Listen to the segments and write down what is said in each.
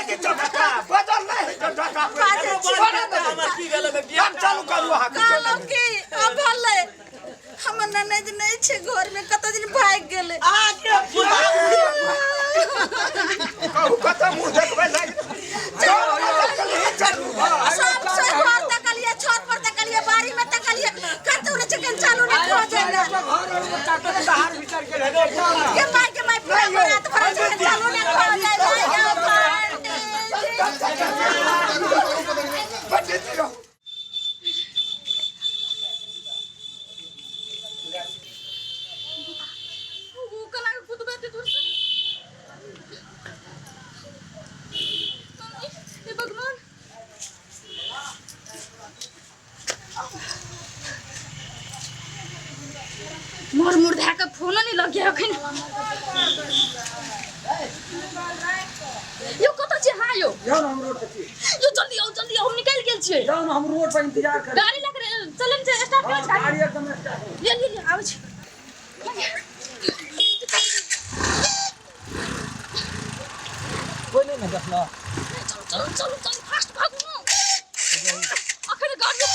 जे टका बदल नहि होइ छै टका। बाजै छी। हमर की भेल ओहिमे बियाह काम चालू करू अहाँ। कहलहुँ कि आब भेलै, हमर ननैद नहि छै घरमे, कतऽ दिन भागि गेलै। अहाँके कहू, कतऽ मुँह देखबै लागि? सब से घर तकलिए, छत पर तकलिए, बाड़ी में तकलिए, कतौ नहि छै। चालू नहि खोजे ने के माय के माय, पूरा रात भर छै, चालू नहि खोजे। पंडित जी रहू। केना के कुदबै एते दूर से? मम्मी, हे भगवान! मोर मोर धए कऽ फोनो नहि लग अखन। यौ, कतऽ छियै अहाँ यौ? जाउ ने, हम रोड पर छी। यौ, जल्दी आउ, जल्दी आउ, हम निकलि गेल छियै। जाउ ने, हम रोड पर इंतजार करै। गाड़ी लऽ कऽ चलै ने छै, स्टार्ट करै छै। गाड़ी एकदम स्टार्ट हो। लिअ, लिअ, लिअ, आबै छी। कोई नहीं ने देखला। चलू, चलू, चलू, चलू, फास्ट भागू ने। अखन गाड़ियो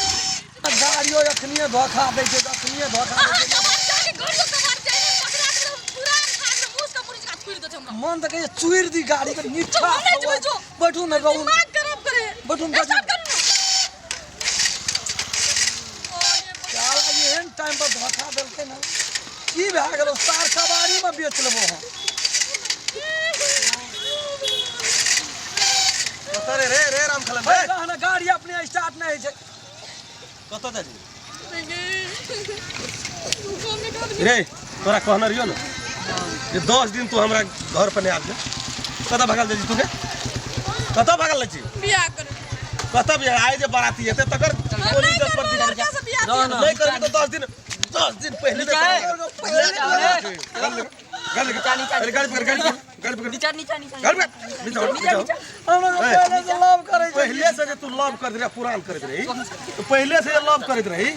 गाड़ियो अखनिए धोखा दै छै, अखनिए धोखा दै अहाँ छै। कबार जाके गाड़ियो कबार जाय ने पकड़ा के पूरा खा के मुस के मुरी जका थुरि देत हमरा। मन तऽ कहैए चुरि दी गाड़ी के नीचा। हम नहि जेबै, जो। बैठू ने गौ। दिमाग खराब करे। बैठू ने। स्टार्ट करू ने। साला एहन टाइम पर धोखा देलकै ने, की भए गेलो? सार कबाड़ी में बेच लेबो हम। कतऽ रे रे रे राम खलन रे? रहने, गाड़ी अपने स्टार्ट नहि होइ छै। कतऽ जाइ छी रे? तोरा कहने रहियो ने जे 10 दिन तू हमरा घर पर नहि आबि। कतऽ भागल जाइ छी तू? के कतऽ भागल जाइ छी? बियाह करे। कतऽ बियाह? आइ जे बाराती हेतै तकर हम कोन नहि इज्जत करबै प्रतिष्ठा? लड़का से बियाह। ना, ना। नहि करबी तऽ 10 दिन, 10 दिन पहिले गाड़ी गाड़ी पकड़, गाड़ी पकड़, गाड़ी पकड़। नीचा, नीचा, नीचा। गाड़ी पकड़, नीचा हो, नीचा हो। हमरा पहिले से लव करै छै। पहिले से जे तू लव करैत रही, पुरान करैत रही, तऽ पहिले से जे लव करैत रही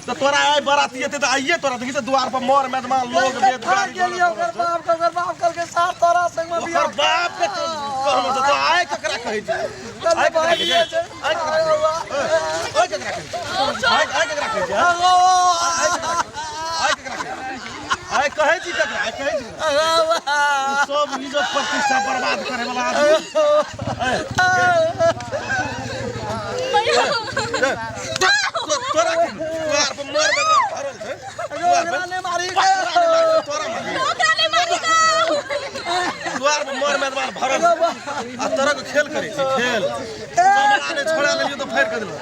तऽ तोरा आइ बाराती एतै तऽ आइए तोरा देखी तऽ द्वार पर मर मेदमान लोग वेद भाग गाड़ी गेलियै। ओकर बाप के, ओकर बाप कहलकै सार तोरा संग में बियाह। ओकर बाप के तो कहलहुँ तऽ आइ ककरा कहै छै? आइ ककरा कहै छै? आइ ककरा कहै छै? आइ ककरा कहै छै? आइ आइ ककरा कहै छै? आइ ककरा कहै छै? आइ कहै छी ककरा? आइ कहै छी ककरा? ई सब इज्जत प्रतिष्ठा बर्बाद करे वाला आदमी। तोरा द्वार पर मर मेदमान भरल छै द्वार पर। ओकरा नहि मारी। तोरा मारी। ओकरा नहि मारी गो। द्वार पर मर मेदमान भरल छै आ तोरा के खेल करै छै खेल। चमड़ा नहि छोड़ा लेलियो तऽ फाड़ि कऽ देलौ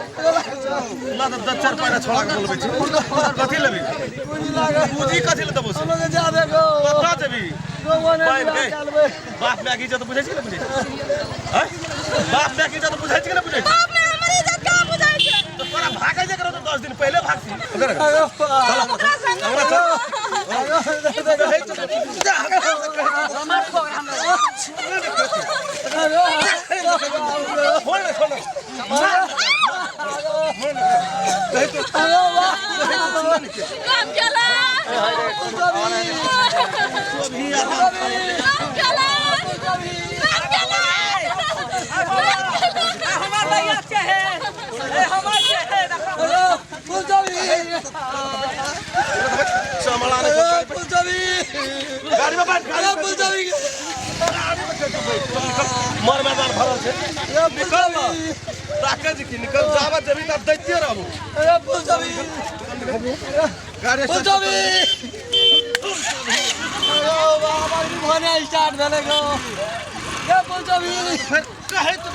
ना तऽ 10 चार पाइना छोड़ा के बोलबै छी। कथी लेबी पूंजी? कथी ले देबो से? हम जा दे गो। कतऽ जेबी? गो ने। पानि गई। बाप माय के इज्जत बुझै छी कि नहि बुझै छी? आँय? बाप माय के इज्जत बुझै छी कि नहि बुझै छी? बाप ने हमर इज्जत कहाँ बुझाइ छै? तऽ तोरा भागै जे करो तऽ 10 दिन पहिले भागती। ओकरा संग। हमरा चल। कहै छौ तऽ जा, छोड़ ने, छोड़ ने। कहै छौ, काम केला, काम केला, काम केला। हमर भैया छै हे, ए हमर छै हे, देखो। चमड़ा नहि छोड़। गाड़ी में बैठ, गाड़ी में बैठ। मर मैदान भरल छै, निकल न। ताकै छी की? निकल। जाबत जेबी तब दैते रहबो। गाड़ी स्टार्ट स्टार्ट भेलै गो। फेर कहै तऽ